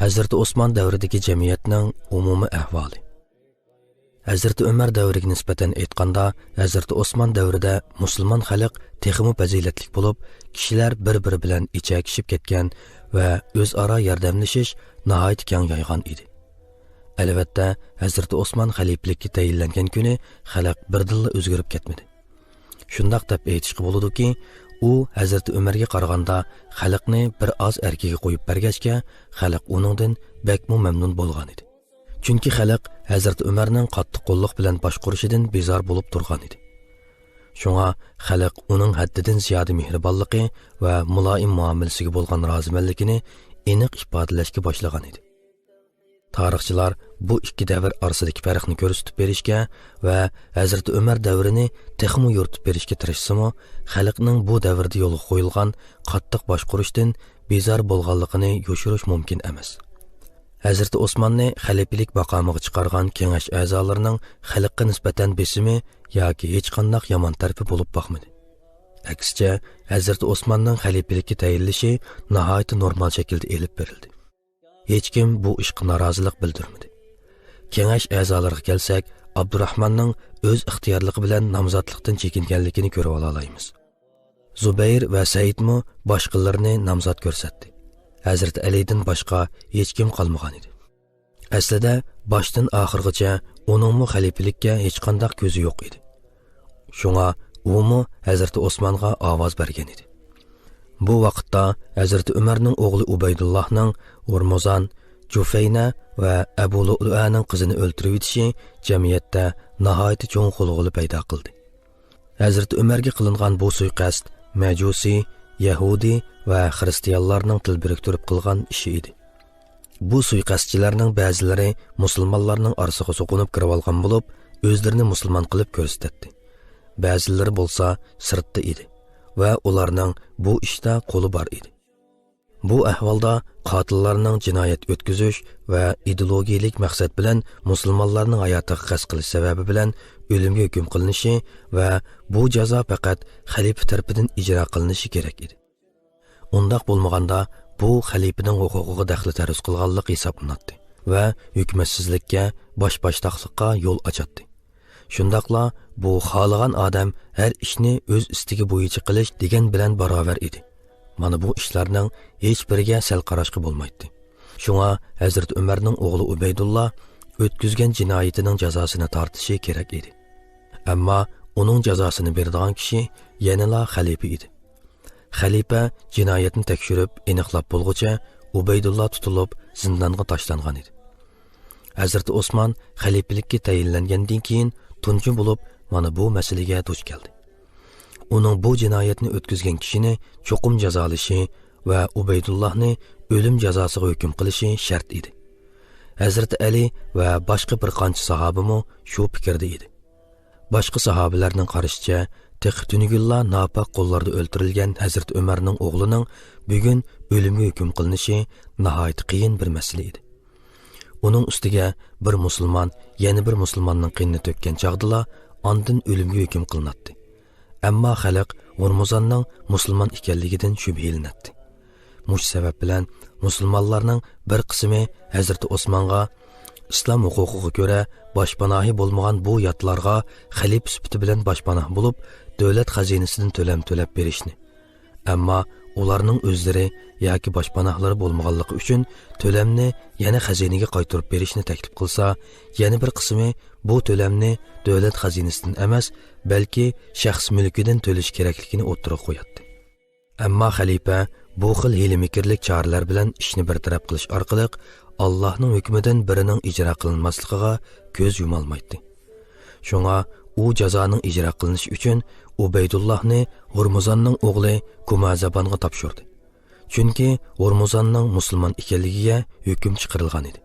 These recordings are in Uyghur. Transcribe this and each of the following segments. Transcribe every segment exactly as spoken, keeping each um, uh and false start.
ھەزرىتى ئوسمان دەۋرىدىكى جەمئىيەتنىڭ ئومۇمىي ئەھۋالى. ھەزرىتى ئۆمەر دەۋرىگە نىسبەتەن ئېيتقاندا، ھەزرىتى ئوسمان دەۋرىدە مۇسۇلمان خەلق تېخىمۇ پەزىلەتلىك بولۇپ، كىشىلەر بىر-بىرى بىلەن ئېچەكىشىپ كەتكەن ۋە ئۆزئارا ياردەملىشىش ناھايىتى كەڭ يايغان ئىدى. ئەلۋەتتە، ھەزرىتى ئوسمان خەلىپىلىككە تەيىنلەنگەن كۈنى خەلق بىردىنلا ئۆزگىرىپ كەتمىدى. شۇنداق دەپ ئېيتىشقا بولىدۇكى، ئۇ ھەزرىتى ئۆمەرگە قارىغاندا خەلقنى بىر ئاز ئەركىگە قويۇپ بەرگەچكە، خەلق ئۇنىڭدىن بەكمۇ مەمنۇن بولغان ئىدى. چۈنكى خەلق ھەزرىتى ئۆمەرنىڭ قاتتىق قوللۇق بىلەن باشقۇرۇشىدىن بىزار بولۇپ تۇرغان ئىدى. شۇڭا خەلق ئۇنىڭ ھەددىدىن زىيادە مېھرىبانلىقى ۋە مۇلايىم مۇئامىلىسىگە بولغان رازىمەنلىكىنى ئېنىق ئىپادىلەشكە باشلىغان ئىدى. تارىخچىلار بۇ ئىككى دەۋر ئارىسىدىكى پەرقنى كۆرسىتىپ بېرىشكە ۋە ھەزرىتى ئۆمەر دەۋرىنى تېخىمۇ يورۇتۇپ بېرىشكە تىرىشسىمۇ، خەلقنىڭ بۇ دەۋردە يولغا قويۇلغان قاتتىق باشقۇرۇشتىن بىزار بولغانلىقىنى يوشۇرۇش مۇمكىن ئەمەس. ھەزرىتى ئوسماننى خەلىپىلىك ماقامىغا چىقارغان كېڭەش ئەزالىرىنىڭ خەلققە نىسبەتەن بېسىمى ياكى ھېچقانداق يامان تەرىپى بولۇپ باقمىدى. ئەكسىچە، ھەزرىتى ئوسماننىڭ خەلىپىلىككە تەيىنلىشى ناھايىتى نورمال شەكىلدە ئېلىپ بېرىلدى. ھېچكىم بۇ ئىشقا نارازىلىق بىلدۈرمىدى. كېڭەش ئەزالىرىغا كەلسەك، ئابدۇراخماننىڭ ئۆز ئىختىيارلىقى بىلەن نامزاتلىقتىن چېكىنگەنلىكىنى كۆرۈۋالالايمىز. زۇبەير ۋە سەئىدمۇ باشقىلىرىنى نامزات كۆرسەتتى. ھەزرىتى ئەلىدىن باشقا ھېچكىم قالمىغان ئىدى. ئەسلىدە باشتىن ئاخىرغىچە ئۇنىڭمۇ خەلىپىلىككە ھېچقانداق كۆزى يوق ئىدى. شۇڭا ئۇمۇ ھەزرىتى ئوسمانغا ئاۋاز بەرگەن ئىدى. بۇ ۋاقىتتا ھەزرىتى ئۆمەرنىڭ ئوغلى ئۇبەيدۇللاھنىڭ ھورمۇزان، جۇفەينە ۋە ئەبۇ لۇئلۇئەنىڭ قىزىنى ئۆلتۈرۈۋېتىشى جەمئىيەتتە ناھايىتى چوڭ غۇلغۇلا پەيدا قىلدى. ھەزرىتى ئۆمەرگە قىلىنغان بۇ سۇيىقەست مەجۇسىي، يەھۇدىي ۋە خىرىستىيانلارنىڭ تىل بىرىكتۈرۈپ قىلغان ئىشى ئىدى. بۇ سۇيىقەستچىلەرنىڭ بەزىلىرى مۇسۇلمانلارنىڭ ئارىسىغا سوقۇنۇپ كىرىۋالغان بولۇپ، ئۆزلىرىنى مۇسۇلمان قىلىپ كۆرسىتەتتى. بەزىلىرى بولسا سىرتتا ئىدى ۋە ئۇلارنىڭ بۇ ئىشتا قولى بار ئىدى. بۇ ئەھۋالدا قاتىللارنىڭ جىنايەت ئۆتكۈزۈش ۋە ئىدېئولوگىيەلىك مەقسەت بىلەن مۇسۇلمانلارنىڭ ھاياتىغا قەست قىلىش سەۋەبى بىلەن ئۆلۈمگە ھۆكۈم قىلىنىشى ۋە بۇ جازا پەقەت خەلىپە تەرىپىدىن ئىجرا قىلىنىشى كېرەك ئىدى. ئۇنداق بولمىغاندا، بۇ خەلىپىنىڭ ھوقۇقىغا دەخلى تەرۇز قىلغانلىق ھېسابلىناتتى ۋە ھۆكۈمەتسىزلىككە، باش-باشتاقلىققا يول ئاچاتتى. شۇنداقلا بۇ خالىغان ئادەم ھەر ئىشنى ئۆز ئىستىكى بويىچە قىلىش دېگەن بىلەن باراۋەر ئىدى. مانا بۇ ئىشلارنىڭ ھېچ بىرىگە سەل قاراشقا بولمايتتى. شۇڭا ھەزرىتى ئۆمەرنىڭ ئوغلى ئۇبەيدۇللا ئۆتكۈزگەن جىنايىتىنىڭ جازاسىنى تارتىشى كېرەك ئىدى. ئەمما ئۇنىڭ جازاسىنى بېرىدىغان كىشى يەنىلا خەلىپە ئىدى. خەلىپە جىنايەتنى تەكشۈرۈپ ئېنىقلاپ بولغۇچە ئۇبەيدۇللا تۇتۇلۇپ زىندانغا تاشلانغان ئىدى. ھەزرىتى ئوسمان خەلىپىلىككە تەيىنلەنگەندىن كېيىن تۇنجى بولۇپ مانا بۇ مەسىلىگە دۇچ كەلدى. ئۇنىڭ بۇ جىنايەتنى ئۆتكۈزگەن كىشىنى چوقۇم جازالىشى ۋە ئۇبەيدۇللاھنى ئۆلۈم جازاسىغا ھۆكۈم قىلىشى شەرت ئىدى. ھەزرىتى ئەلى ۋە باشقا بىر قانچە ساھابىمۇ شۇ پىكىردە ئىدى. باشقا ساھابىلەرنىڭ قارىشىچە، تېخى تۈنۈگۈنلا ناپاك قوللاردا ئۆلتۈرۈلگەن ھەزرىتى ئۆمەرنىڭ ئوغلىنىڭ بۈگۈن ئۆلۈمگە ھۆكۈم قىلىنىشى ناھايىتى قىيىن بىر مەسىلە ئىدى. ئۇنىڭ ئۈستىگە بىر مۇسۇلمان يەنە بىر مۇسۇلماننىڭ قېنىنى تۆككەن چاغدىلا ئاندىن ئۆلۈمگە ھۆكۈم قىلىناتتى. ئەمما خەلق ھورمۇزاننىڭ مۇسۇلمان ئىكەنلىكىدىن شۈبھىلىنەتتى. مۇشۇ سەۋەب بىلەن مۇسۇلمانلارنىڭ بىر قىسمى ھەزرىتى ئوسمانغا ئىسلام ھوقۇقىغا كۆرە باشپاناھى بولمىغان بۇ ياتلارغا خەلىپە سۈپىتى بىلەن باشپاناھ بولۇپ، دۆلەت خەزىنىسىدىن تۆلەم تۆلەپ بېرىشنى، ئەمما ئۇلارنىڭ ئۆزلىرى ياكى باشپاناھلىرى بولمىغانلىقى ئۈچۈن تۆلەمنى يەنە خەزىنىگە قايتۇرۇپ بېرىشنى تەكلىپ قىلسا، يەنە بىر قىسمى بۇ تۆلەمنى دۆلەت خەزىنىسىدىن ئەمەس، بەلكى شەخس مۈلكىدىن تۆلىشى كېرەكلىكىنى ئوتتۇرىغا قوياتتى. ئەمما خەلىپە بۇ خىل ھىيلە-مىكىرلىك چارىلەر بىلەن ئىشنى بىر تەرەپ قىلىش ئارقىلىق ئاللاھنىڭ ھۆكمىدىن بىرىنىڭ ئىجرا قىلىنماسلىقىغا كۆز يۇمالمايتتى. شۇڭا ئۇ جازانىڭ ئىجرا قىلىنىشى ئۈچۈن ئۇبەيدۇللاھنى ھورمۇزاننىڭ ئوغلى كۇمازابانغا تاپشۇردى. چۈنكى ھورمۇزاننىڭ مۇسۇلمان ئىكەنلىكىگە ھۆكۈم چىقىرىلغان ئىدى.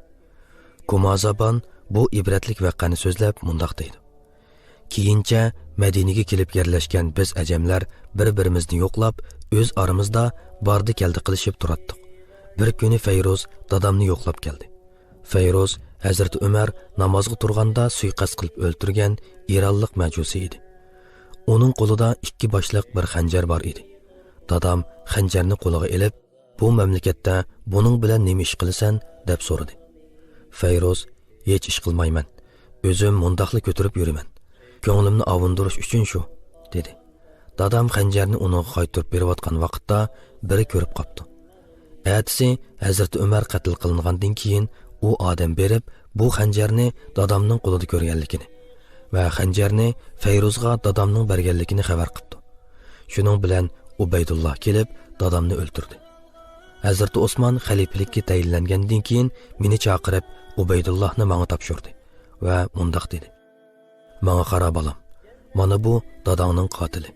كۇمازابان بۇ ئىبرەتلىك ۋەقەنى سۆزلەپ مۇنداق دەيدۇ: كېيىنچە مەدىنىگە كېلىپ يەرلەشكەن بىز ئەجەملەر بىر-بىرىمىزنى يوقلاپ، ئۆز ئارىمىزدا باردى-كەلدى قىلىشىپ تۇراتتۇق. بىر كۈنى فەيرۇز دادامنى يوقلاپ كەلدى. فەيرۇز ھەزرىتى ئۆمەر نامازغا تۇرغاندا سۇيىقەست قىلىپ ئۆلتۈرگەن ئىرانلىق مەجۇسى ئىدى. ئۇنىڭ قولىدا ئىككى باشلىق بىر خەنجەر بار ئىدى. دادام خەنجەرنى قولىغا ئېلىپ، «بۇ مەملىكەتتە بۇنىڭ بىلەن نېمە ئىش قىلىسەن؟» دەپ سورىدى. فەيرۇز: «ھېچ ئىش قىلمايمەن. ئۆزۈم مۇنداقلا كۆتۈرۈپ يۈرىمەن. كۆڭلۈمنى ئاۋۇندۇرۇش ئۈچۈن شۇ» دېدى. دادام خەنجەرنى ئۇنىڭغا قايتۇرۇپ بېرىۋاتقان ۋاقىتتا بىرى كۆرۈپ قاپتۇ. ئەتىسى ھەزرىتى ئۆمەر قەتل قىلىنغاندىن كېيىن، ئۇ ئادەم بېرىپ، بۇ خەنجەرنى دادامنىڭ قولىدا كۆرگەنلىكىنى ۋە خەنجەرنى فەيرۇزغا دادامنىڭ بەرگەنلىكىنى خەۋەر قىپتۇ. شۇنىڭ بىلەن ئۇبەيدۇللا كېلىپ، دادامنى ئۆلتۈردى. ھەزرىتى ئوسمان خەلىپىلىككە تەيىنلەنگەندىن كېيىن، مېنى چاقىرىپ، ئۇبەيدۇللاھنى ماڭا تاپشۇردى ۋە مۇنداق دېدى: «ماڭا قارا، بالام. مانا بۇ داداڭنىڭ قاتىلى.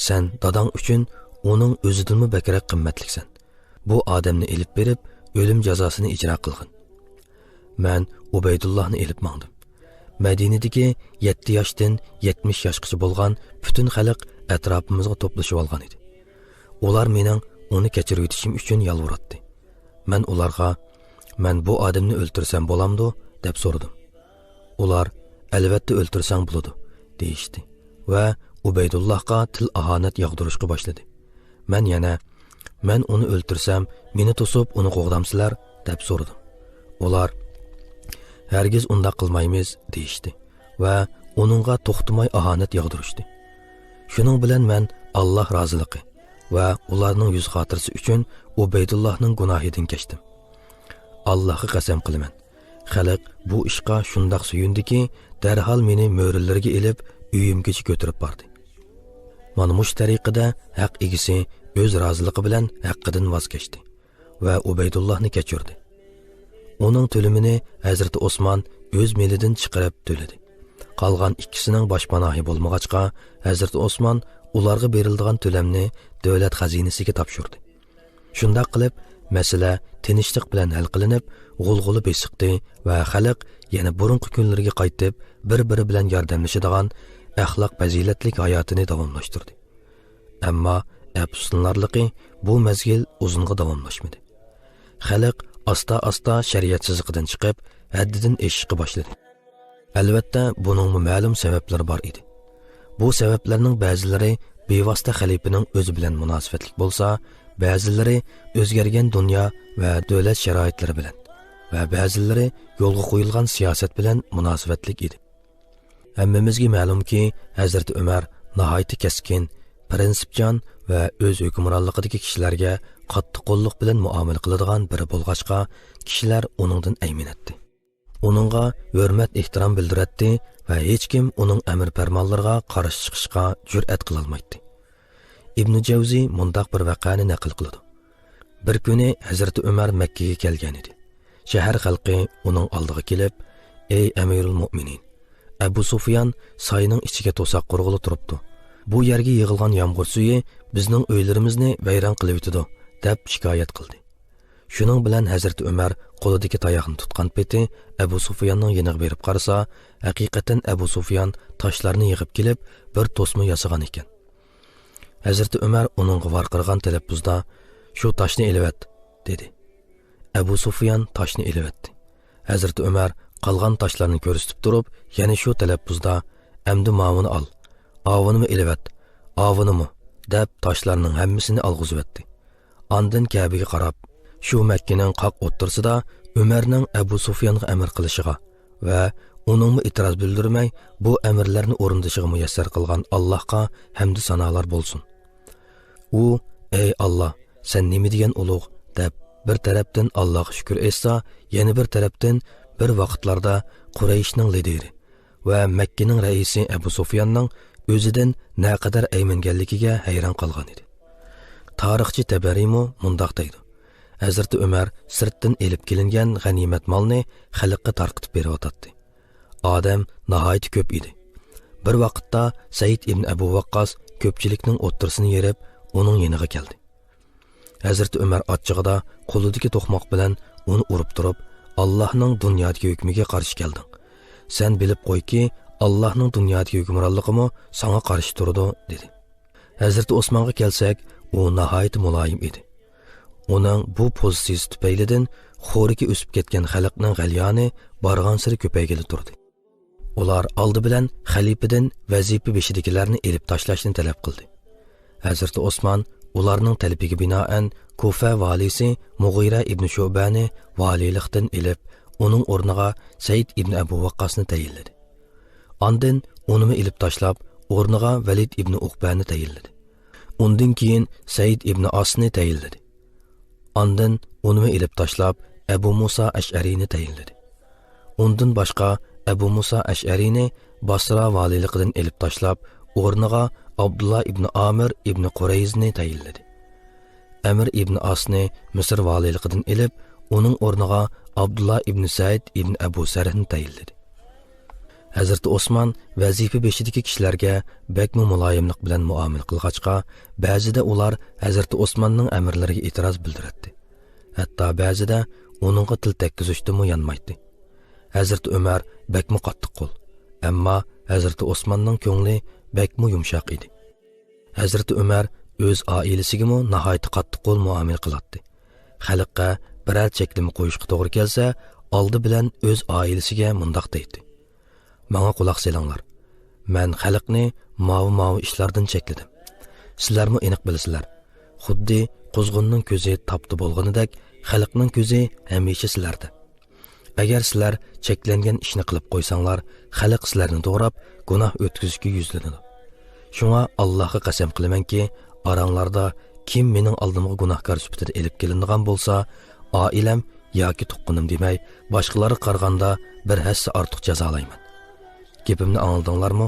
سەن داداڭ ئۈچۈن ئۇنىڭ ئۆزىدىنمۇ بەكرەك قىممەتلىكسەن. بۇ ئادەمنى ئېلىپ بېرىپ، ئۆلۈم جازاسىنى ئىجرا قىلغىن.» مەن ئۇبەيدۇللاھنى ئېلىپ ماڭدىم. مەدىنىدىكى يەتتە ياشتىن يەتمىش ياشقىچە بولغان پۈتۈن خەلق ئەتراپىمىزغا توپلىشىۋالغان ئىدى. ئۇلار مېنىڭ ئۇنى كەچۈرۈۋېتىشىم ئۈچۈن يالۋۇراتتى. مەن ئۇلارغا: «مەن بۇ ئادەمنى ئۆلتۈرسەم بولامدۇ؟» دەپ سورىدىم. ئۇلار: «ئەلۋەتتە ئۆلتۈرسەڭ بولىدۇ» دېيىشتى ۋە ئۇبەيدۇللاھقا تىل ئاھانەت ياغدۇرۇشقا باشلىدى. مەن يەنە: «مەن ئۇنى ئۆلتۈرسەم، مېنى توسۇپ ئۇنى قوغدامسىلەر؟» دەپ سورىدىم. ئۇلار: «ھەرگىز ئۇنداق قىلمايمىز» دېيىشتى ۋە ئۇنىڭغا توختىماي ئاھانەت ياغدۇرۇشتى. شۇنىڭ بىلەن مەن ئاللاھ رازىلىقى ۋە ئۇلارنىڭ يۈز خاتىرىسى ئۈچۈن ئۇبەيدۇللاھنىڭ گۇناھىدىن كەچتىم. ئاللاھقا قەسەم قىلىمەن، خەلق بۇ ئىشقا شۇنداق سۆيۈندىكى، دەرھال مېنى مۆرىلىرىگە ئېلىپ، ئۆيۈمگىچە كۆتۈرۈپ باردى. مانا مۇشۇ تەرىقىدە ھەق ئىگىسى ئۆز رازىلىقى بىلەن ھەققىدىن ۋاز كەچتى ۋە ئۇبەيدۇللاھنى كەچۈردى. ئۇنىڭ تۆلىمىنى ھەزرىتى ئوسمان ئۆز مېلىدىن چىقىرىپ تۆلىدى. قالغان ئىككىسىنىڭ باشپاناھى بولمىغاچقا، ھەزرىتى ئوسمان ئۇلارغا بېرىلىدىغان تۆلەمنى دۆلەت خەزىنىسىگە تاپشۇردى. شۇنداق قىلىپ، مەسىلە تىنچلىق بىلەن ھەل قىلىنىپ، غۇلغۇلا بېسىقتى ۋە خەلق يەنە بۇرۇنقى كۈنلىرىگە قايتىپ، بىر-بىرى بىلەن ياردەملىشىدىغان، ئەخلاق پەزىلەتلىك ھاياتىنى داۋاملاشتۇردى. ئەمما ئەپسۇسلىنارلىقى، بۇ مەزگىل ئۇزۇنغا داۋاملاشمىدى. خەلق ئاستا-ئاستا شەرىئەت سىزىقىدىن چىقىپ، ھەددىدىن ئېشىشقا باشلىدى. ئەلۋەتتە، بۇنىڭمۇ مەلۇم سەۋەبلىرى بار ئىدى. بۇ سەۋەبلەرنىڭ بەزىلىرى بىۋاسىتە خەلىپىنىڭ ئۆزى بىلەن مۇناسىۋەتلىك بولسا، بەزىلىرى ئۆزگەرگەن دۇنيا ۋە دۆلەت شارائىتلىرى بىلەن، ۋە بەزىلىرى يولغا قويۇلغان سىياسەت بىلەن مۇناسىۋەتلىك ئىدى. ھەممىمىزگە مەلۇمكى، ھەزرىتى ئۆمەر ناھايىتى كەسكىن، پىرىنسىپچان ۋە ئۆز ھۆكۈمرانلىقىدىكى كىشىلەرگە قاتتىق قوللۇق بىلەن مۇئامىلە قىلىدىغان بىرى بولغاچقا، كىشىلەر ئۇنىڭدىن ئەيمىنەتتى. ئۇنىڭغا ھۆرمەت-ئېھتىرام بىلدۈرەتتى ۋە ھېچكىم ئۇنىڭ ئەمىر-پەرمانلىرىغا قارشى چىقىشقا جۈرئەت قىلالمايتتى. ئىبنى جەۋزى مۇنداق بىر ۋەقەنى نەقىل قىلىدۇ. بىر كۈنى ھەزرىتى ئۆمەر مەككىگە كەلگەن ئىدى. شەھەر خەلقى ئۇنىڭ ئالدىغا كېلىپ: «ئەي ئەمىرۇل مۆمىنىن، ئەبۇ سۇفيان ساينىڭ ئىچىگە توساق قۇرغىلى تۇرۇپتۇ. بۇ يەرگە يىغىلغان يامغۇر سۈيى بىزنىڭ ئۆيلىرىمىزنى ۋەيران قىلىۋېتىدۇ» دەپ شىكايەت قىلدى. شۇنىڭ بىلەن ھەزرىتى ئۆمەر قولىدىكى تاياقنى تۇتقان پېتى ئەبۇ سۇفياننىڭ يېنىغا بېرىپ قارىسا، ھەقىقەتەن ئەبۇ سۇفيان تاشلارنى يىغىپ كېلىپ، بىر توسما ياسىغان ئىكەن. ھەزرىتى ئۆمەر ئۇنىڭغا ۋارقىرىغان تەلەپپۇزدا: «شۇ تاشنى ئېلىۋەت!» دېدى. ئەبۇ سۇفيان تاشنى ئېلىۋەتتى. ھەزرىتى ئۆمەر قالغان تاشلارنى كۆرسىتىپ تۇرۇپ، يەنە شۇ تەلەپپۇزدا: «ئەمدى ماۋۇنى ئال، ئاۋۇنىمۇ ئېلىۋەت، ئاۋۇنىمۇ» دەپ، تاشلارنىڭ ھەممىسىنى ئالغۇزۇۋەتتى. ئاندىن كەبىگە قاراپ: «شۇ مەككىنىڭ قاق ئوتتۇرىسىدا ئۆمەرنىڭ ئەبۇ سۇفيانغا ئەمىر قىلىشىغا ۋە ئۇنىڭمۇ ئېتىراز بىلدۈرمەي، بۇ ئەمىرلەرنى ئورۇندىشىغا مۇيەسسەر قىلغان ئاللاھقا ھەمدۇ سانالار بولسۇن. ئۇ، ئەي ئاللاھ، سەن نېمە دېگەن ئۇلۇغ» دەپ، بىر تەرەپتىن ئاللاھقا شۈكۈر ئېيتسا، يەنە بىر تەرەپتىن بىر ۋاقىتلاردا قۇرەيشنىڭ لىدىرى ۋە مەككىنىڭ رەئىسى ئەبۇ سۇفياننىڭ ئۆزىدىن نەقەدەر ئەيمەنگەنلىكىگە ھەيران قالغان ئىدى. تارىخچى تەبەرىمۇ مۇنداق دەيدۇ: «ھەزرىتى ئۆمەر سىرتتىن ئېلىپ كېلىنگەن غەنىيمەت مالنى خەلققە تارقىتىپ بېرىۋاتاتتى. ئادەم ناھايىتى كۆپ ئىدى. بىر ۋاقىتتا سەئىد ئىبن ئەبۇ ۋەققاس كۆپچىلىكنىڭ ئوتتۇرىسىنى يېرىپ، ئۇنىڭ يېنىغا كەلدى. ھەزرىتى ئۆمەر ئاچچىقىدا قولىدىكى توقماق بىلەن ئۇنى ئۇرۇپ تۇرۇپ، ئاللاھنىڭ دۇنيادىكى ھۆكمىگە قارشى كەلدىڭ. سەن بىلىپ قويكى، ئاللاھنىڭ دۇنيادىكى ھۆكۈمرانلىقىمۇ ساڭا قارشى تۇرىدۇ» دېدى. ھەزرىتى ئوسمانغا كەلسەك، ئۇ ناھايىتى مۇلايىم ئىدى. ئۇنىڭ بۇ پوزىتسىيىسى تۈپەيلىدىن خورىكى ئۆسۈپ كەتكەن خەلقنىڭ غەليانى بارغانسېرى كۆپەيگىلى تۇردى. ئۇلار ئالدى بىلەن خەلىپىدىن ۋەزىپە بېشىدىكىلەرنى ئېلىپ تاشلاشنى تەلەپ قىلدى. ھەزرىتى ئوسمان ئۇلارنىڭ تەلىپىگە بىنائەن، كۇفە ۋالىسى مۇغىرە ئىبن شۇبەنى ۋالىيلىقتىن ئېلىپ، ئۇنىڭ ئورنىغا سەئىد ئىبن ئەبۇ ۋەققاسنى تەيىنلىدى. ئاندىن ئۇنىمۇ ئېلىپ تاشلاپ، ئورنىغا ۋەلىد ئىبن ئۇقبەنى تەيىنلىدى. ئۇندىن كېيىن سەئىد ئىبن ئاسنى تەيىنلىدى. ئاندىن ئۇنىمۇ ئېلىپ تاشلاپ، ئەبۇ مۇسا ئەشئەرىنى تەيىنلىدى. ئۇندىن باشقا، ئەبۇ مۇسا ئەشئەرىنى باسرا ۋالىيلىقىدىن ئېلىپ تاشلاپ، ئورنىغا ئابدۇللا ئىبن ئامىر ئىبن قۇرەيزنى تەيىنلىدى. ئەمر ئىبن ئاسنى مىسىر ۋالىيلىقىدىن ئېلىپ، ئۇنىڭ ئورنىغا ئابدۇللا ئىبن سەئىد ئىبن ئەبۇ سەرھنى تەيىنلىدى. ھەزرىتى ئوسمان ۋەزىپە بېشىدىكى كىشىلەرگە بەكمۇ مۇلايىملىق بىلەن مۇئامىلە قىلغاچقا، بەزىدە ئۇلار ھەزرىتى ئوسماننىڭ ئەمىرلىرىگە ئېتىراز بىلدۈرەتتى. ھەتتا بەزىدە ئۇنىڭغا تىل تەگكۈزۈشتىنمۇ يانمايتتى. ھەزرىتى ئۆمەر بەكمۇ قاتتىق قول، ئەمما ھەزرىتى ئوسماننىڭ كۆڭلى بەكمۇ يۇمشاق ئىدى. ھەزرىتى ئۆمەر ئۆز ئائىلىسىگىمۇ ناھايىتى قاتتىق قول مۇئامىلە قىلاتتى. خەلققە بىرەر چەكلىمە قويۇشقا توغرا كەلسە، ئالدى بىلەن ئۆز ئائىلىسىگە مۇنداق دەيتتى: «ماڭا قۇلاق سېلىڭلار. مەن خەلقنى ماۋۇ-ماۋۇ ئىشلاردىن چەكلىدىم. سىلەرمۇ ئېنىق بىلىسىلەر. خۇددى قۇزغۇننىڭ كۆزى تاپتا بولغىنىدەك، خەلقنىڭ كۆزى ھەمىشە سىلەردە. ئەگەر سىلەر چەكلەنگەن ئىشنى قىلىپ قويساڭلار، خەلق سىلەرنى دوراپ، گۇناھ ئۆتكۈزۈشكە يۈزلىنىدۇ. شۇڭا ئاللاھقا قەسەم قىلىمەنكى، ئاراڭلاردا كىم مېنىڭ ئالدىمغا گۇناھكار سۈپىتىدە ئېلىپ كېلىنىدىغان بولسا، ئائىلەم ياكى تۇغقىنىم دېمەي، باشقىلارغا قارىغاندا بىر ھەسسە ئارتۇق جازالايمەن. گېپىمنى ئاڭلىدىڭلارمۇ؟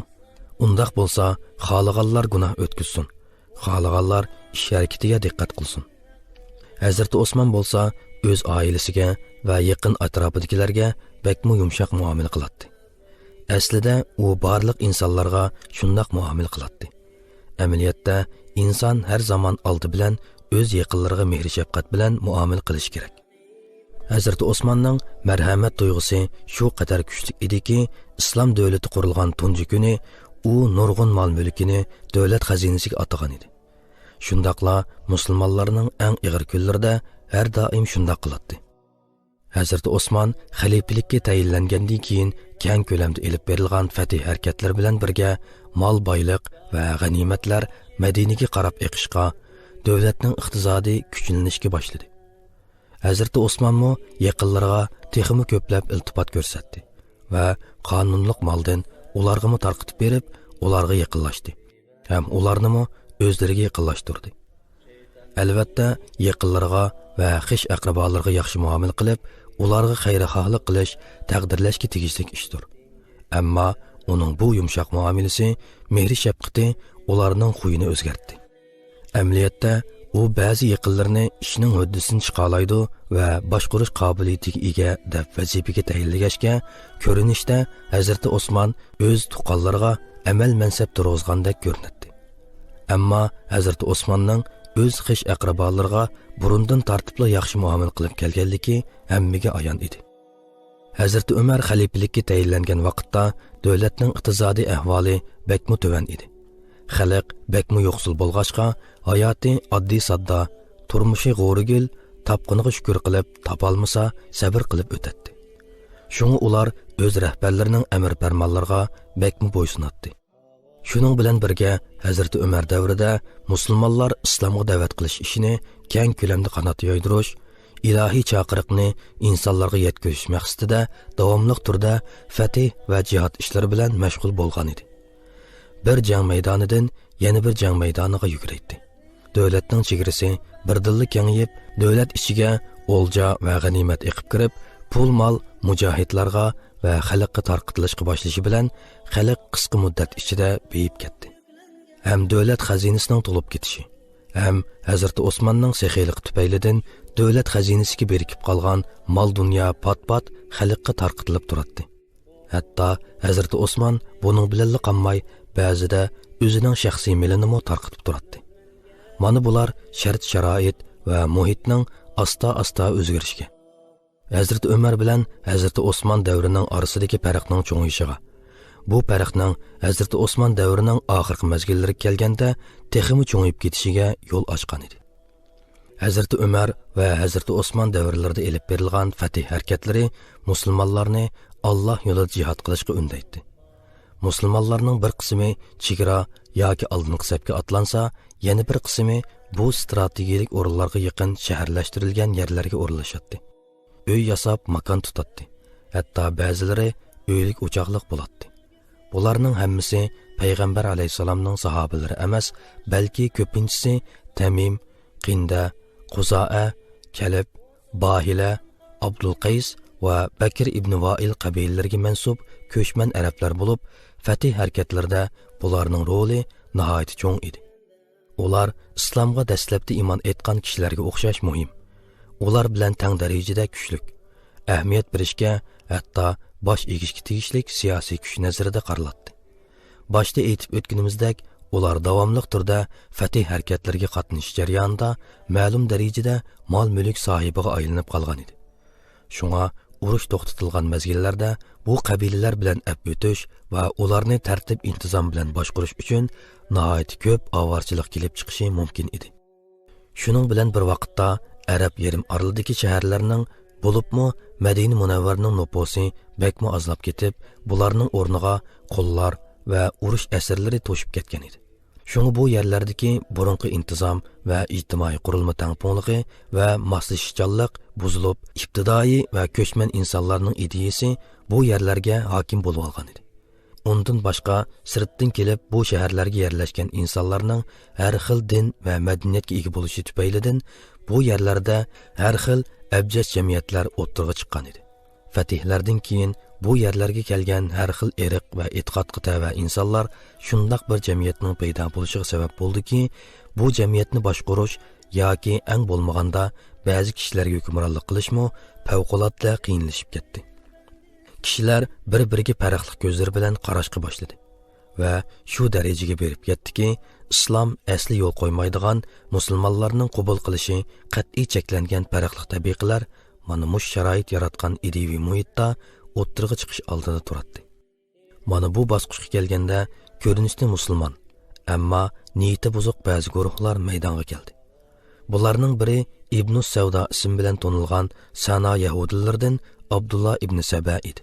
ئۇنداق بولسا، خالىغانلار گۇناھ ئۆتكۈزسۇن، خالىغانلار ئىش ھەرىكىتىگە دىققەت قىلسۇن.» ھەزرىتى ئوسمان بولسا ئۆز ئائىلىسىگە ۋە يېقىن ئەتراپىدىكىلەرگە بەكمۇ يۇمشاق مۇئامىلە قىلاتتى. ئەسلىدە ئۇ بارلىق ئىنسانلارغا شۇنداق مۇئامىلە قىلاتتى. ئەمەلىيەتتە ئىنسان ھەر زامان ئالدى بىلەن ئۆز يېقىنلىرىغا مېھرى-شەپقەت بىلەن مۇئامىلە قىلىشى كېرەك. ھەزرىتى ئوسماننىڭ مەرھەمەت تۇيغۇسى شۇ قەدەر كۈچلۈك ئىدىكى، ئىسلام دۆلىتى قۇرۇلغان تۇنجى كۈنى ئۇ نۇرغۇن مال-مۈلكىنى دۆلەت خەزىنىسىگە ئاتىغان ئىدى. شۇنداقلا مۇسۇلمانلارنىڭ ئەڭ ئېغىر كۈنلىرىدە ھەر دائىم شۇنداق قىلاتتى. ھەزرىتى ئوسمان خەلىپىلىككە تەيىنلەنگەندىن كېيىن، كەڭ كۆلەمدە ئېلىپ بېرىلغان فەتھى ھەرىكەتلىرى بىلەن بىرگە، مال-بايلىق ۋە غەنىيمەتلەر مەدىنىگە قاراپ ئېقىشقا، دۆلەتنىڭ ئىقتىسادى كۈچلىنىشكە باشلىدى. ھەزرىتى ئوسمانمۇ يېقىنلىرىغا تېخىمۇ كۆپلەپ ئىلتىپات كۆرسەتتى ۋە قانۇنلۇق مالدىن ئۇلارغىمۇ تارقىتىپ بېرىپ، ئۇلارغا يېقىنلاشتى ھەم ئۇلارنىمۇ ئۆزلىرىگە يېقىنلاشتۇردى. ئەلۋەتتە، يېقىنلىرىغا ۋە خىش-ئەقرىبالىرىغا ياخشى مۇئامىلە قىلىپ، ئۇلارغا خەيرىخاھلىق قىلىش تەقدىرلەشكە تېگىشلىك ئىشتۇر. ئەمما ئۇنىڭ بۇ يۇمشاق مۇئامىلىسى، مېھرى-شەپقىتى ئۇلارنىڭ خۇيىنى ئۆزگەرتتى. ئەمەلىيەتتە، ئۇ بەزى يېقىنلىرىنى ئىشنىڭ ھۆددىسىدىن چىقالايدۇ ۋە باشقۇرۇش قابىلىيىتىگە ئىگە دەپ ۋەزىپىگە تەيىنلىگەچكە، كۆرۈنۈشتە ھەزرىتى ئوسمان ئۆز تۇغقانلىرىغا ئەمەل-مەنسەپ تۇرغۇزغاندەك كۆرۈنەتتى. ئەمما ھەزرىتى ئوسماننىڭ ئۆز خىش-ئەقرىبالىرىغا بۇرۇندىن تارتىپلا ياخشى مۇئامىلە قىلىپ كەلگەنلىكى ھەممىگە ئايان ئىدى. ھەزرىتى ئۆمەر خەلىپىلىككە تەيىنلەنگەن ۋاقىتتا دۆلەتنىڭ ئىقتىسادىي ئەھۋالى بەكمۇ تۆۋەن ئىدى. خەلق بەكمۇ يوقسۇل بولغاچقا، ھاياتى ئاددىي-ساددا، تۇرمۇشى غورىگىل، تاپقىنىغا شۈكۈر قىلىپ، تاپالمىسا سەۋر قىلىپ ئۆتەتتى. شۇڭا ئۇلار ئۆز رەھبەرلىرىنىڭ ئەمر-پەرمانلىرىغا بەكمۇ بويسۇناتتى. شۇنىڭ بىلەن بىرگە، ھەزرىتى ئۆمەر دەۋرىدە مۇسۇلمانلار ئىسلامغا دەۋەت قىلىش ئىشىنى كەڭ كۆلەمدە قانات يايدۇرۇش، ئىلاھىي چاقىرىقنى ئىنسانلارغا يەتكۈزۈش مەقسىتىدە داۋاملىق تۈردە فەتھ ۋە جىھاد ئىشلىرى بىلەن مەشغۇل بولغان ئىدى. بىر جەڭ مەيدانىدىن يەنە بىر جەڭ مەيدانىغا يۈگرەيتتى. دۆلەتنىڭ چېگرىسى بىردىنلا كېڭىيىپ، دۆلەت ئىچىگە ئولجا ۋە غەنىيمەت ئېقىپ كىرىپ، پۇل-مال مۇجاھىدلارغا ۋە خەلققە تارقىتىلىشقا باشلىشى بىلەن، خەلق قىسقا مۇددەت ئىچىدە بېيىپ كەتتى. ھەم دۆلەت خەزىنىسىنىڭ تولۇپ كېتىشى، ھەم ھەزرىتى ئوسماننىڭ سېخىيلىقى تۈپەيلىدىن دۆلەت خەزىنىسىگە بىرىكىپ قالغان مال-دۇنيا پات-پات خەلققە تارقىتىلىپ تۇراتتى. ھەتتا ھەزرىتى ئوسمان بۇنىڭ بىلەنلا قالماي، بەزىدە ئۆزىنىڭ شەخسىي مېلىنىمۇ تارقىتىپ تۇراتتى. مانا بۇلار شەرت-شارائىت ۋە مۇھىتنىڭ ئاستا-ئاستا ئۆزگىرىشىگە، ھەزرىتى ئۆمەر بىلەن ھەزرىتى ئوسمان دەۋرىنىڭ ئارىسىدىكى پەرقنىڭ چوڭىيىشىغا، بۇ پەرقنىڭ ھەزرىتى ئوسمان دەۋرىنىڭ ئاخىرقى مەزگىللىرىگە كەلگەندە تېخىمۇ چوڭىيىپ كېتىشىگە يول ئاچقان ئىدى. ھەزرىتى ئۆمەر ۋە ھەزرىتى ئوسمان دەۋرلىرىدە ئېلىپ بېرىلغان فەتھ ھەرىكەتلىرى مۇسۇلمانلارنى ئاللاھ يولىدا جىھاد قىلىشقا ئۈندەيتتى. مۇسۇلمانلارنىڭ بىر قىسمى چېگرا ياكى ئالدىنقى سەپكە ئاتلانسا، يەنە بىر قىسمى بۇ ستراتېگىيەلىك ئورۇنلارغا يېقىن شەھەرلەشتۈرۈلگەن يەرلەرگە ئورۇنلىشاتتى. ئۆي ياساپ، ماكان تۇتاتتى. ھەتتا بەزىلىرى ئۆيلۈك ئوچاقلىق بولاتتى. بۇلارنىڭ ھەممىسى پەيغەمبەر ئەلەيھىسسالامنىڭ ساھابىلىرى ئەمەس، بەلكى كۆپىنچىسى تەمىم، قىندە، قۇزائە، كەلب، باھىلە، ئابدۇلقەيس ۋە بەكر ئىبنى ۋائىل قەبىلىلىرىگە مەنسۇپ كۆچمەن ئەرەبلەر بولۇپ، فەتھ ھەرىكەتلىرىدە بۇلارنىڭ رولى ناھايىتى چوڭ ئىدى. ئۇلار ئىسلامغا دەسلەپتە ئىمان ئېيتقان كىشىلەرگە ئوخشاش مۇھىم، ئۇلار بىلەن تەڭ دەرىجىدە كۈچلۈك، ئەھمىيەت بېرىشكە، ھەتتا باش ئېگىشكە تېگىشلىك سىياسىي كۈچ نەزىرىدە قارىلاتتى. باشتا ئېيتىپ ئۆتكىنىمىزدەك، ئۇلار داۋاملىق تۈردە فەتھ ھەرىكەتلىرىگە قاتنىشىش جەريانىدا مەلۇم دەرىجىدە مال-مۈلۈك ساھىبىغا ئايلىنىپ قالغان ئىدى. شۇڭا ئۇرۇش توختىتىلغان مەزگىللەردە بۇ قەبىلىلەر بىلەن ئەپ ئۆتۈش ۋە ئۇلارنى تەرتىپ-ئىنتىزام بىلەن باشقۇرۇش ئۈچۈن ناھايىتى كۆپ ئاۋارىچىلىق كېلىپ چىقىشى مۇمكىن ئىدى. شۇنىڭ بىلەن بىر ۋاقىتتا، ئەرەب يېرىم ئارىلىدىكى شەھەرلەرنىڭ، بولۇپمۇ مەدىنە مۇنەۋۋەرنىڭ نوپۇسى بەكمۇ ئازلاپ كېتىپ، بۇلارنىڭ ئورنىغا قۇللار ۋە ئۇرۇش ئەسىرلىرى توشۇپ كەتكەن ئىدى. شۇڭا بۇ يەرلەردىكى بۇرۇنقى ئىنتىزام ۋە ئىجتىمائىي قۇرۇلما تەڭپۇڭلۇقى ۋە ماسلىشىشچانلىق بۇزۇلۇپ، ئىپتىدائىي ۋە كۆچمەن ئىنسانلارنىڭ ئىدىيىسى بۇ يەرلەرگە ھاكىم بولۇۋالغان ئىدى. ئۇندىن باشقا، سىرتتىن كېلىپ بۇ شەھەرلەرگە يەرلەشكەن ئىنسانلارنىڭ ھەر خىل دىن ۋە مەدەنىيەتكە ئىگە بولۇشى تۈپەيلىدىن، بۇ يەرلەردە ھەر خىل ئەبجەش جەمئىيەتلەر ئوتتۇرىغا چىققان ئىدى. فەتھلەردىن كېيىن بۇ يەرلەرگە كەلگەن ھەر خىل ئىرق ۋە ئېتىقادقا تەۋە ئىنسانلار شۇنداق بىر جەمئىيەتنىڭ پەيدا بولۇشىغا سەۋەب بولدىكى، بۇ جەمئىيەتنى باشقۇرۇش ياكى ئەڭ بولمىغاندا بەزى كىشىلەرگە ھۆكۈمرانلىق قىلىشمۇ پەۋقۇلئاددە قىيىنلىشىپ كەتتى. كىشىلەر بىر-بىرىگە پەرقلىق كۆزلىرى بىلەن قاراشقا باشلىدى ۋە شۇ دەرىجىگە بېرىپ يەتتىكى، ئىسلام ئەسلى يول قويمايدىغان، مۇسۇلمانلارنىڭ قوبۇل قىلىشى قەتئىي چەكلەنگەن پەرقلىق تەبىقىلەر مانا مۇشۇ شارائىت ياراتقان ئىدىيىۋى مۇھىتتا ئوتتۇرىغا چىقىش ئالدىدا تۇراتتى. مانا بۇ باسقۇچقا كەلگەندە، كۆرۈنۈشتە مۇسۇلمان، ئەمما نىيىتى بۇزۇق بەزى گۇرۇھلار مەيدانغا كەلدى. بۇلارنىڭ بىرى ئىبنۇ سەۋدا ئىسمى بىلەن تونۇلغان سەنا يەھۇدىيلىرىدىن ئابدۇللا ئىبنى سەبە ئىدى.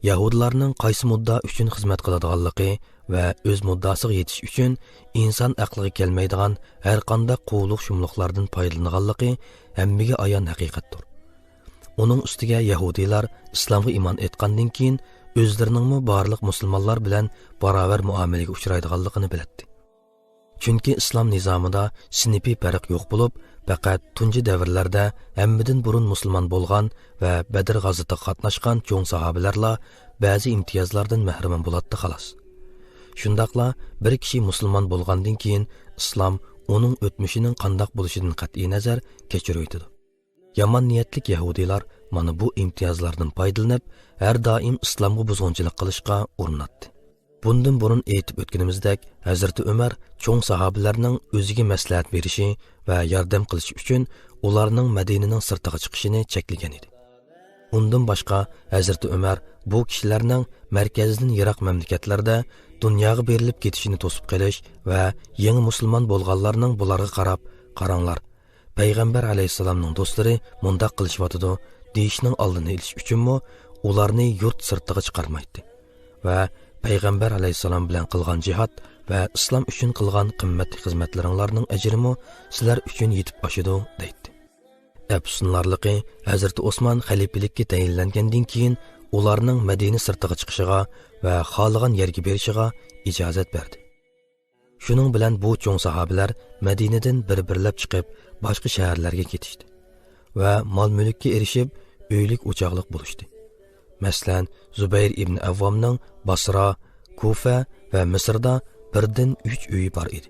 يەھۇدىيلارنىڭ قايسى مۇددىئا ئۈچۈن خىزمەت قىلىدىغانلىقى ۋە ئۆز مۇددىئاسىغا يېتىش ئۈچۈن ئىنسان ئەقلىگە كەلمەيدىغان ھەرقانداق قۇۋلۇق-شۇملۇقلاردىن پايدىلىنىدىغانلىقى ھەممىگە ئايان ھەقىقەتتۇر. ئۇنىڭ ئۈستىگە يەھۇدىيلار ئىسلامغا ئىمان ئېيتقاندىن كېيىن، ئۆزلىرىنىڭمۇ بارلىق مۇسۇلمانلار بىلەن باراۋەر مۇئامىلىگە ئۇچرايدىغانلىقىنى بىلەتتى. چۈنكى ئىسلام نىزامىدا سىنىپىي پەرق يوق بولۇپ، پەقەت تۇنجى دەۋرلەردە ھەممىدىن بۇرۇن مۇسۇلمان بولغان ۋە بەدر غازىتىغا قاتناشقان چوڭ ساھابىلەرلا بەزى ئىمتىيازلاردىن مەھرۇم بولاتتى، خالاس. شۇنداقلا بىر كىشى مۇسۇلمان بولغاندىن كېيىن، ئىسلام ئۇنىڭ ئۆتمۈشىنىڭ قانداق بولۇشىدىن قەتئىينەزەر كەچۈرۈۋېتىدۇ. يامان نىيەتلىك يەھۇدىيلار مانا بۇ ئىمتىيازلاردىن پايدىلىنىپ، ھەر دائىم ئىسلامغا بۇزغۇنچىلىق قىلىشقا ئۇرۇناتتى. بۇندىن بۇرۇن ئېيتىپ ئۆتكىنىمىزدەك، ھەزرىتى ئۆمەر چوڭ ساھابىلەرنىڭ ئۆزىگە مەسلىھەت بېرىشى ۋە ياردەم قىلىشى ئۈچۈن ئۇلارنىڭ مەدىنىنىڭ سىرتىغا چىقىشىنى چەكلىگەن ئىدى. ئۇندىن باشقا، ھەزرىتى ئۆمەر بۇ كىشىلەرنىڭ مەركەزدىن يىراق مەملىكەتلەردە دۇنياغا بېرىلىپ كېتىشىنى توسۇپ قېلىش ۋە يېڭى مۇسۇلمان بولغانلارنىڭ بۇلارغا قاراپ، «قاراڭلار، پەيغەمبەر ئەلەيھىسسالامنىڭ دوستلىرى مۇنداق قىلىشىۋاتىدۇ» دېيىشنىڭ ئالدىنى ئېلىش ئۈچۈنمۇ ئۇلارنى يۇرت سىرتىغا چىقارمايتتى ۋە «پەيغەمبەر ئەلەيھىسسالام بىلەن قىلغان جىھاد ۋە ئىسلام ئۈچۈن قىلغان قىممەتلىك خىزمەتلىرىڭلارنىڭ ئەجرىمۇ سىلەر ئۈچۈن يېتىپ ئاشىدۇ» دەيتتى. ئەپسۇسلىنارلىقى، ھەزرىتى ئوسمان خەلىپىلىككە تەيىنلەنگەندىن كېيىن، ئۇلارنىڭ مەدىنە سىرتىغا چىقىشىغا ۋە خالىغان يەرگە بېرىشىغا ئىجازەت بەردى. شۇنىڭ بىلەن بۇ چوڭ ساھابىلەر مەدىنىدىن بىر-بىرلەپ چىقىپ، باشقا شەھەرلەرگە كېتىشتى ۋە مال-مۈلۈككە ئېرىشىپ، ئۆيلۈك-ئوچاقلىق بولۇشتى. مەسىلەن، زۇبەير ئىبن ئەۋۋامنىڭ باسرا، كۇفە ۋە مىسىردا بىردىن ئۈچ ئۆيى بار ئىدى.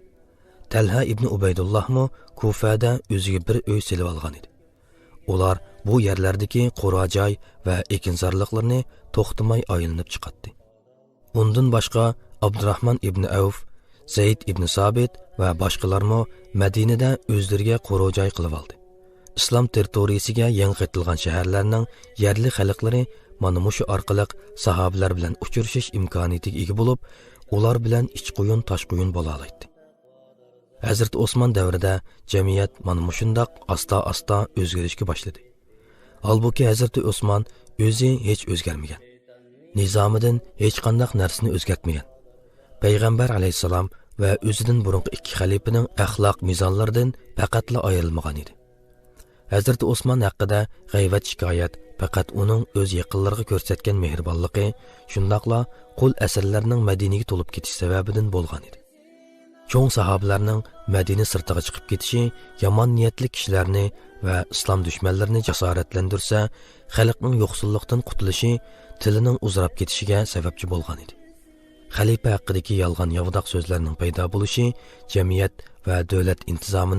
تەلھە ئىبن ئۇبەيدۇللاھمۇ كۇفەدە ئۆزىگە بىر ئۆي سېلىۋالغان ئىدى. ئۇلار بۇ يەرلەردىكى قورا جاي ۋە ئېكىنزارلىقلىرىنى توختىماي ئايلىنىپ چىقاتتى. ئۇندىن باشقا، ئابدۇراھمان ئىبن ئەۋف، زەيد ئىبن سابىت ۋە باشقىلارمۇ مەدىنىدە ئۆزلىرىگە قورا جاي قىلىۋالدى. ئىسلام تېررىتورىيىسىگە يېڭى قېتىلغان شەھەرلەرنىڭ يەرلىك خەلقلىرى مانا مۇشۇ ئارقىلىق ساھابىلەر بىلەن ئۇچرىشىش ئىمكانىيىتىگە ئىگە بولۇپ، ئۇلار بىلەن ئىچ قويۇن، تاش قويۇن بولالايتتى. ھەزرىتى ئوسمان دەۋرىدە جەمئىيەت مانا مۇشۇنداق ئاستا-ئاستا ئۆزگىرىشكە باشلىدى. ھالبۇكى، ھەزرىتى ئوسمان ئۆزى ھېچ ئۆزگەرمىگەن. نىزامىدىن ھېچقانداق نەرسىنى ئۆزگەرتمىگەن. پەيغەمبەر ئەلەيھىسسالام ۋە ئۆزىدىن بۇرۇنقى ئىككى خەلىپىنىڭ ئەخلاق مىزانلىرىدىن پەقەتلا ئايرىلمىغان ئىدى. ھەزرىتى ئوسمان ھەققىدە غەيۋەت شىكايەت پەقەت ئۇنىڭ ئۆز يېقىنلىرىغا كۆرسەتكەن مېھرىبانلىقى، شۇنداقلا قۇل ئەسىرلەرنىڭ مەدىنىگە تولۇپ كېتىش سەۋەبىدىن بولغان ئىدى. چوڭ ساھابىلەرنىڭ مەدىنە سىرتىغا چىقىپ كېتىشى يامان نىيەتلىك كىشىلەرنى ۋە ئىسلام دۈشمەنلىرىنى جاسارەتلەندۈرسە، خەلقنىڭ يوقسۇللۇقتىن قۇتۇلۇشى، تىلىنىڭ ئۇزىراپ كېتىشىگە سەۋەبچى بولغان ئىدى. خەلىپە ھەققىدىكى يالغان ياۋىداق سۆزلەرنىڭ پەيدا بولۇشى جەمئىيەت ۋە دۆلەت ئىنتىزامىنى